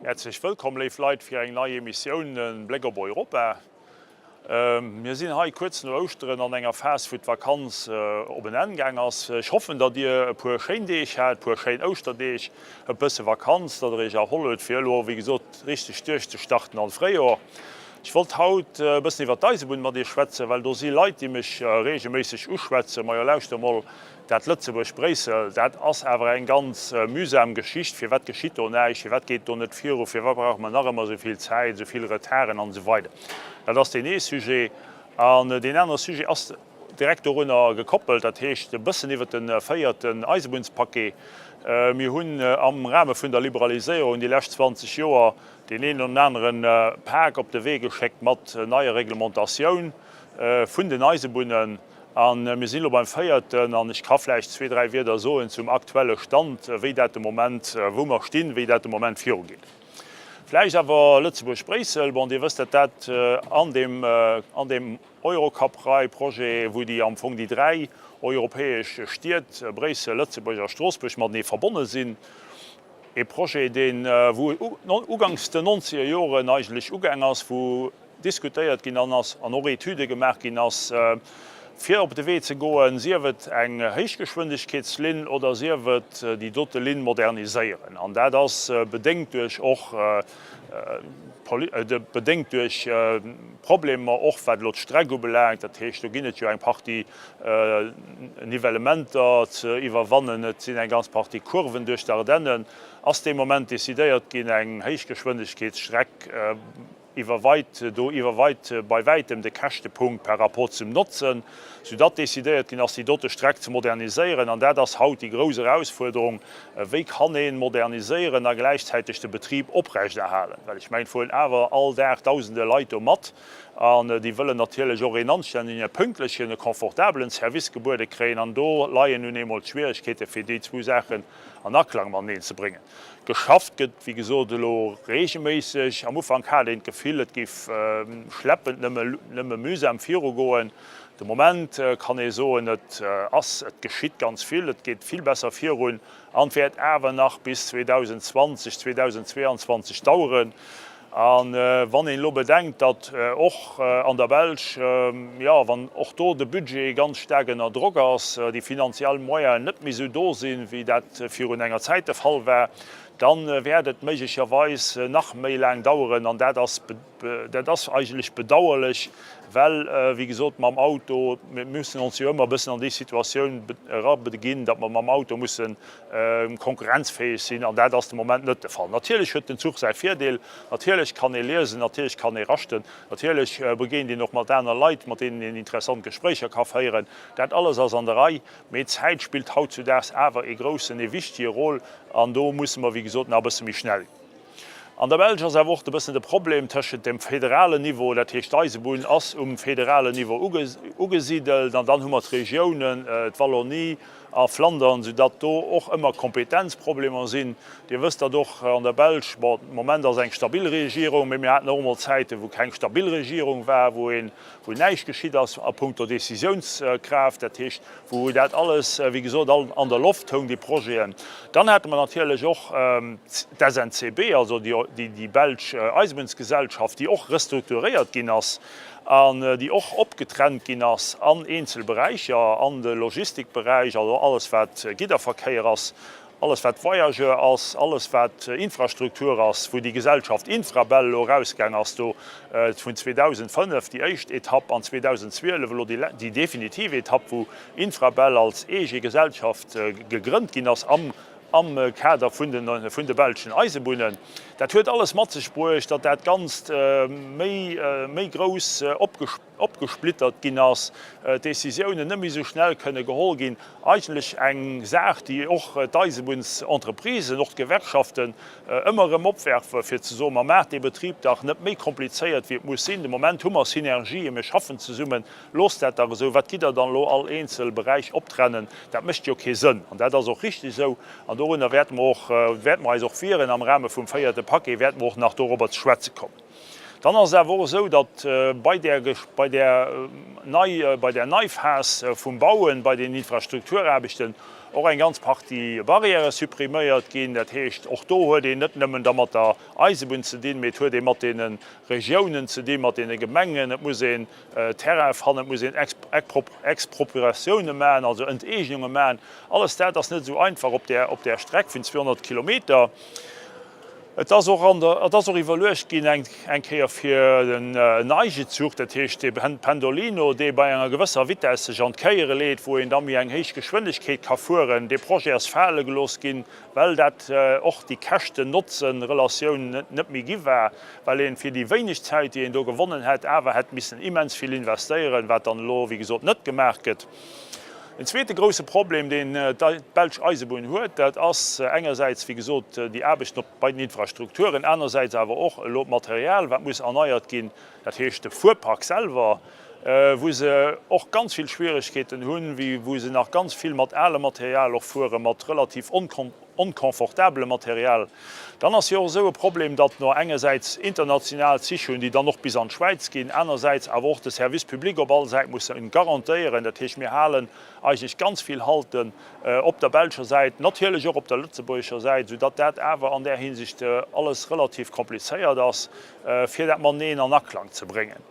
Häerzlech wëllkomm, léif Leit, fir eng nei Emissioun Bléck op Europa. Mir sinn hei kuerz no Ouschteren an enger Phas, wou d'Vakanz op en Enn gaang ass. Ech hoffen, datt Dir e puer schéin Deeg hat, e puer schéin Ouschterdeeg, e bësse Vakanz, datt Der Iech erholl hutt, fir elo, wéi gesot, richteg duerchzestarten an d'Fréijoer. Ech wollt haut e bëssen iwwert d'Eisebunn mat Iech schwätzen, well do si Leit, déi mech reegelméisseg uschwätzen, Majo, lauschter mol, Dat Lëtzebuerg-Bréissel, dat ass awer eng ganz mühsam Geschicht. Firwat geschitt do näischt? Firwat geet do net viru? Firwat brauche mer nach ëmmer esou vill Zäit, esou vill Retarden an esou weider? Dat ass deen ee Sujet. An deen anere Sujet ass direkt dorunner gekoppelt, dat heescht e bëssen iwwert de véierten Eisebunnspaquet. Mir hunn am Rahme vun der Liberaliséierung déi lescht 20 Joer deen een oder anere Pak op de Wee geschéckt mat neier Reglementatioun vun den Eisebunnen. A mir sinn elo beim véierten, an ech ka vläicht zwee, dräi Wierder soen zum aktuelle Stand, wéi dat de Moment, wou mer stinn, wéi dat de Moment virugeet. Vläicht awer Lëtzebuerg-Bréissel, bon, Dir wësst, datt dat an deem, an deem Eurocap-Rail-Projet, wou déi am Fong déi dräi europäesch Stied, Bréissel, Lëtzebuerg a Stroossbuerg, matenee verbonne sinn, e Projet, deen, wou uganks den nonzeger Joren eigentlech ugaang ass, wou diskutéiert ginn an ass an och Etüde gemaach ginn ass, fir op de Wee ze goen, sief et eng Héichgeschwindegkeetslinn oder sief et déi dote Linn moderniséieren. An dat ass bedéngt duerch och bedéngt duerch Problemer och wat elo d'Streck ubelaangt. Dat heescht, do ginn et jo eng Partie Nivellementer ze iwwerwannen, et sinn eng ganz Partie Kurven duerch d'Ardennen. Ass dee Moment decidéiert ginn, eng Héichgeschwindegkeetsstreck iwwerweit do iwwerweit bei wäitem de Käschtepunkt par rapport zum Notzen, soudatt decidéiert ginn ass, déi dote Streck ze moderniséieren. An dat ass haut déi grouss Erausfuerderung, Wéi kann ee moderniséieren a gläichzäiteg de Betrib oprechterhalen? Well ech mengen, et fueren awer all Dag Dausende Leit do mat an déi wëllen natierlech och een anstännegen, e pünktlechen, e confortabelen Service gebuede kréien. An do leien nun eemol d'Schwieregkeete fir déi zwou Saachen an Aklang mateneen ze bréngen. Geschafft gëtt, wéi gesot, elo reegelméisseg. Am Ufank hat een d'Gefill, et géif schleppend, nëmme mühsam virugoen. De Moment kann ee soen, et ass, et geschitt ganz vill, et geet vill besser virun an et wäert awer nach bis 2020, 2022 daueren. A wann een elo bedenkt, datt och an der Belsch, jo, wann och do de Budget ganz staark ënner Drock ass, déi finanziell Moyenen net méi esou do sinn, wéi dat virun enger Zäit de Fall war, da wäert et méiglecherweis nach méi laang daueren. An dat ass, dat ass eigentlech bedauerlech, well, wéi gesot, mam Auto, mir mussen ons jo ëmmer e bëssen an déi Situatioun erabeginn, datt mer mam Auto mussen konkurrenzfäeg sinn, an dat ass de Moment net de Fall. Natierlech huet den Zuch säi Virdeel, natierlech kann ee liesen, natierlech kann ee raschten, natierlech begéint een och mat aner Leit, mat deenen een interessant Gespréicher ka féieren. Dat alles ass an der Rei, mee d'Zäit spillt hautzudaags awer ee groussen, ee wichtige Rôle, an do musse mer, wéi gesot, nach e bësse méi schnell ginn. An der Belsch ass awer och e bëssen de Problem tëschent dem federalen Niveau, dat heescht d'Eisebunn ass um federalen Niveau ugesidelt, an dann hu mer d'Regiounen, d'Wallonie a Flandern, soudatt do och ëmmer Kompetenzproblemer sinn. Dir wësst, datt och an der Belsch, bon, de Moment ass eng stabil Regierung, mee mir haten och emol Zäiten, wou keng stabil Regierung war, wou een, wou näischt geschitt ass a puncto Décisiounskraaft, dat heescht, wou dat alles, wéi gesot, an der Loft houng, déi Projeten. Dann hate mer natierlech och d'SNCB, also déi belsch Eisebunnsgesellschaft, déi och restrukturéiert ginn ass an déi och opgetrennt ginn ass an eenzel Beräicher, an de Logistikberäich, also alles wat Gidderverkéier ass, Alles wat Voyageur ass, alles wat Infrastruktur ass, wou déi Gesellschaft Infrabel elo erausgaang ass, do vun 2005 déi éischt Etapp an 2012 elo déi definitiv Etapp, wou Infrabel als eege Gesellschaft gegrënnt ginn ass am Kader vun de belschen Eisebunnen. Dat huet alles mat sech bruecht, datt dat Ganzt méi grouss opgesplittert ginn ass, d'Décisiounen net méi esou schnell kënne geholl ginn. Eigentlech eng Saach, déi och d'Eisebunnsentreprisen, och d'Gewerkschaften ëmmer erëm opwerfen, fir ze soen, Ma maacht dee Betrib dach net méi komplizéiert, wéi et muss sinn. De Moment hu mer Synergien, mir schaffen zesummen, loosst dat dach esou. Wat gitt Der dann elo all eenzel Beräich optrennen? Dat mécht jo kee Sënn. An dat ass och richtig esou. An dorunner wäerte mer och, wäerte mer eis och wieren. Am Rahme vum véierte Paquet wäerte mer och nach dorobber ze schwätze kommen. Dann ass et awer och esou, datt bei där, bei där nei, bei där Neiphas vum Bauen, bei den Infrastrukturaarbechten. och eng ganz Partie Barrièrë suppriméiert ginn. Dat heescht, och do huet een net nëmmen da mat der Eisebunn ze dinn, mee et huet ee mat deene Regiounen ze dinn, mat deene Gemengen. Et muss een Terrain fannen, et muss een Expropriatioune maachen, also Enteegnunge maachen. Alles dat ass net esou einfach op där Streck vun 200 Kilometer. Et ass och an der, et ass och iwwerluecht ginn eng eng Kéier fir den Neigezuch, dat heescht dee Pendolino, dee bei enger gewësser Vitesse sech an d'Kéiere leet, wou een da méi eng héich Geschwindegkeet ka fueren. Dee Projet ass fale gelooss ginn, well dat och déi Käschten-Notzen-Relatioun net méi gi war, well een fir déi wéineg Zäit, déi een do gewonnen hätt, awer hätt missen immens vill investéieren, wat dann elo, wéi gesot, net gemaach gëtt. En zweete grousse Problem, deen d'belsch Eisebunn huet, dat ass engersäits, wéi gesot, déi Aarbechten op bei den Infrastrukturen, anersäits awer och elo d'Material, wat muss erneiert ginn, dat heescht de Fuerpark selwer, wou se och ganz vill Schwieregkeeten hunn, wou se nach ganz vill mat alem Material och fueren, mat relativ onconfortabelem Material. Dann ass jo och esou e Problem, datt mer engersäits international Zich hunn, déi dann och bis an d'Schwäiz ginn, anersäits awer och de Service public op all Säit mussen garantéieren. Dat heescht, mir halen eigentlech ganz vill Halten op der belscher Säit, natierlech och op der lëtzebuergescher Säit, soudatt dat awer an där Hinsicht alles relativ komplizéiert ass, fir dat mateneen an Aklang ze bréngen.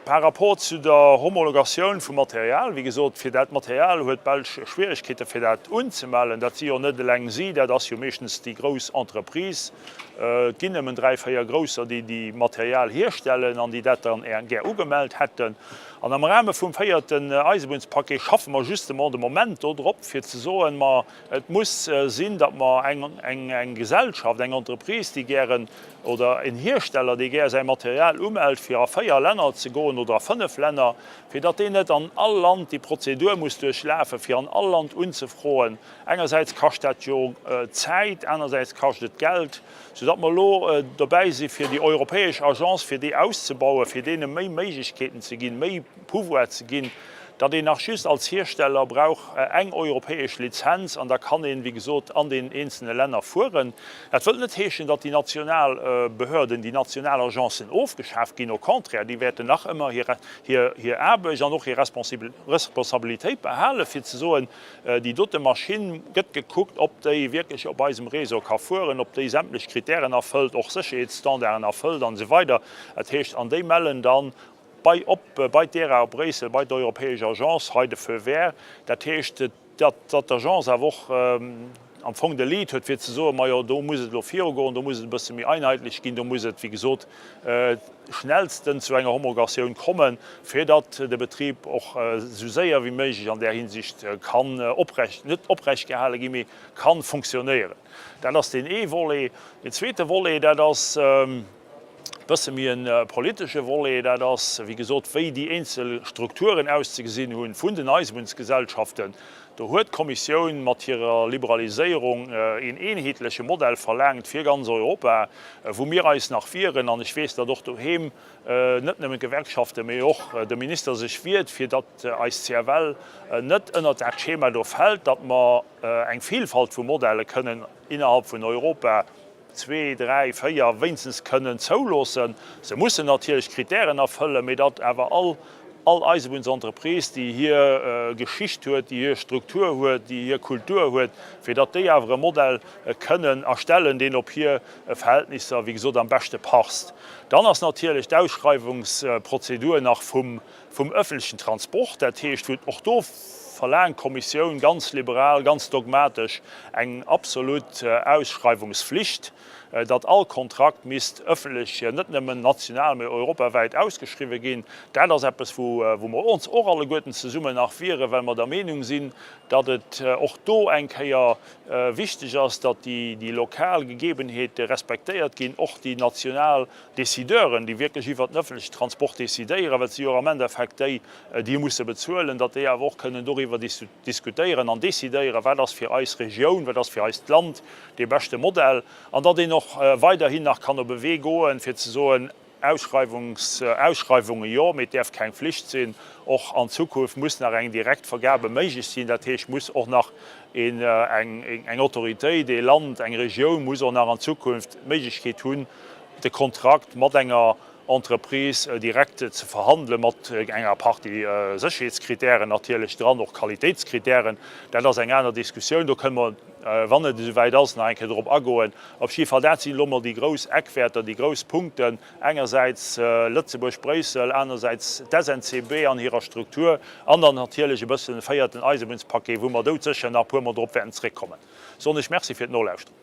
Par rapport zu der Homologatioun vum Material, wéi gesot, fir dat Material huet d'Belsch Schwieregkeete fir dat unzemellen. Dat si jo net eleng si, dat ass jo meeschtens déi grouss Entreprise. Et ginn nëmmen dräi, véier grousser, déi déi Material hierstellen an déi dat dann gär ugemellt hätten. An am Rahme vum véierten Eisebunnspaquet schaffe mer justement de Moment do drop, fir ze soen, ma et muss sinn, datt mer eng Gesellschaft, eng Entreprise, déi gären oder en Hiersteller, dee gär säi Material umellt, fir a 4 Länner ze goen oder a 5 Länner, fir datt deen net an all Land déi Prozedur muss duerchlafen, fir an all Land unzefroen. Engersäits kascht dat jo Zäit, anersäits kascht et Geld, soudatt mer elo dobäi si fir déi europäesch Agence, fir déi auszebauen, fir deene méi Méiglechkeeten ze ginn, méi Pouvoir ze ginn, datt een nach just als Hiersteller brauch eng europäesch Lizenz an da kann een, wéi gesot, an den eenzelne Länner fueren. Dat wëllt net heeschen, datt déi national Behörden, déi national Agencen ofgeschaaft ginn. Au contraire, déi wäerten nach ëmmer hir Aarbecht an och hir Responsabilitéit behalen, fir ze soen, déi dote Maschinn gëtt gekuckt, ob déi wierklech op eisem Réseau ka fueren, ob déi sämtlech Kritären erfëllt, och Sécherheetsstandarden erfëllt an esou weider. Dat heescht, an déi mellen dann Bei op bei d'ERA op Bréissel, bei d'Europäesch Agence, hei de Feu vert. Dat heescht, datt d'Agence awer och am Fong de Lead huet, fir ze soen, majo, do muss et elo virugoen, do muss et e bësse méi einheitlich ginn, do muss et, wéi gesot, schnellsten zu enger Homologatioun kommen, fir datt de Betrib och esou séier wéi méiglech an där Hinsicht kann oprecht, net oprechtgehale ginn, mee ka funktionéieren. Dat ass deen ee Volet. Deen zweete Volet, dat ass, bësse méi e politesche Volet, dat ass, wéi gesot, wéi déi eenzel Strukturen auszegesinn hunn vun den Eisebunnsgesellschaften. Do huet d'Kommissioun mat hirer Liberaliséierung een eenheetleche Modell verlaangt fir ganz Europa, wou mir eis nach wieren. An ech weess, datt och doheem net nëmmen d'Gewerkschaften, mee och de Minister sech wiert, fir datt eis CFL net ënnert dat Schema do fält, datt mer eng Vielfalt vu Modelle kënnen innerhalb vun Europa zwee, dräi, véier wéinstens kënnen zouloossen. Se mussen natierlech Kritären erfëllen, mee datt awer all, all Eisebunnsentreprise, déi hir Geschicht huet, déi hir Struktur huet, déi hir Kultur huet, fir datt déi awer e Modell kënnen erstellen, deen op hir Verhältnisser, wéi gesot, am beschte passt. Dann ass natierlech d'Ausschreiwungsprozedur nach vum, vum öffentlichen Transport, dat heescht, wou och do verlaangt d'Kommissioun ganz liberal, ganz dogmatesch eng absolut Ausschreiwungsflicht, datt all Kontrakt misst öffentlech, net nëmmen national, mä europawäit ausgeschriwwen ginn. Dat ass eppes, wou mer ons och alleguerten zesummen nach wieren, well mer der Meenung sinn, datt et och do eng Kéier wichteg ass, datt déi lokal Gegebenheete respektéiert ginn, och déi national Décideuren, déi wierklech iwwert den öffentlechen Transport décidéieren, well et si jo am Endeffekt déi, déi e musse bezuelen, datt déi awer och kënnen doriwwer diskutéieren an décidéieren, wat ass fir eis Regioun, wat ass fir eist Land dee beschte Modell, an datt een och weiderhin nach kann op e Wee goen, fir ze soen, Ausschreiwungs, Ausschreiwunge jo, mee et däerf keng Flicht sinn. Och an Zukunft muss nach eng direkt Vergabe méiglech sinn. Dat heescht, muss och nach een, eng, eng Autoritéit, ee Land, eng Regioun muss och nach an Zukunft d'Méiglechkeet hunn, de Kontrakt mat enger. Entreprise direkt ze verhandelen, mat enger Partie Sécherheetskritären natierlech dran, och Qualitéitskritären. Dat ass eng aner Diskussioun, do kënne mer, wann et esouwäit ass, nach eng Kéier drop agoen. Op jidde Fall, dat sinn elo mol déi grouss Eckwäerter, déi grouss Punkten, engersäits Lëtzebuerg-Bréissel, anersäits d'SNCB an hirer Struktur an dann natierlech e bëssen e véierten Eisebunnspaquet, wou mer doudsécher nach e puermol drop wäerten zréckkommen. Soen ech Merci fir d'Nolauschteren.